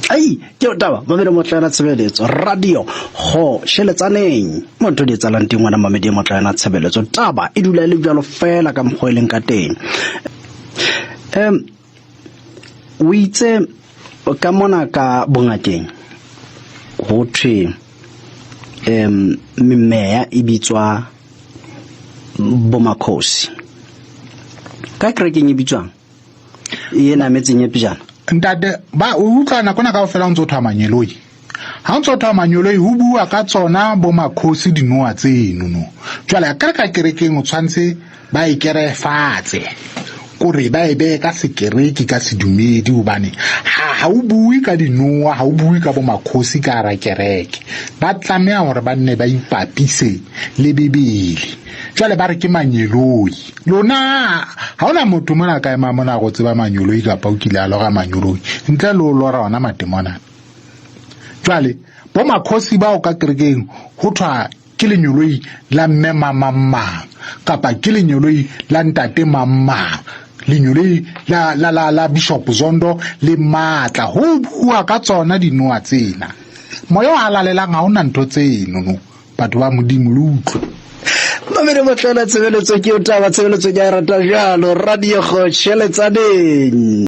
Ai, ke taba mamedi motlaena tshebeletso radio go sheletsaneng motho di etsalang teng ngwana mamedi motlaena tshebeletso taba e dula e le jalo fela ka mokgwa e leng ka teng. O itse ka mona ka bongakeng ho thwe memeya e bitswa bomakhosi, ka kerekeng e bitswang e nametseng e pejana. Ntate, ba o utlwa nako ena kaofela o ntso thwa manyeloi. Ha o ntso thwa manyeloi ho bua ka tsona bo makhosi dinoa tseno no. Jwale a kere ka kerekeng o tshwantse ba e kere fatshe, kore ba e behe ka sekereke ka sedumedi, hobane ha o bue ka dinoa, ha o bue ka bo makhosi ka hara kereke. Ba tlameha hore ba nne ba ipapise le Bibele. Jwale ba re ke manyeloi. Lona ha hona motho mona ka ema mona go tseba manyeloi kapa o kile a lora manyeloi ntle le o lora ona matemona. Jwale bo makhosi bao ka kerekeng ho thwa ke lenyoloi la mme mang mang kapa ke lenyoloi la ntate mang mang, lenyoloi la, la, la, la Bishop Zondo le matla ho bua ka tsona dinoa tsena. Moya o halalelang ha hona ntho tseno no. Batho ba Modimo le utlwe. Mamedi motlela tshebeletso ke o taba tshebeletso ke a e rata jalo radio go tšheletsaneng.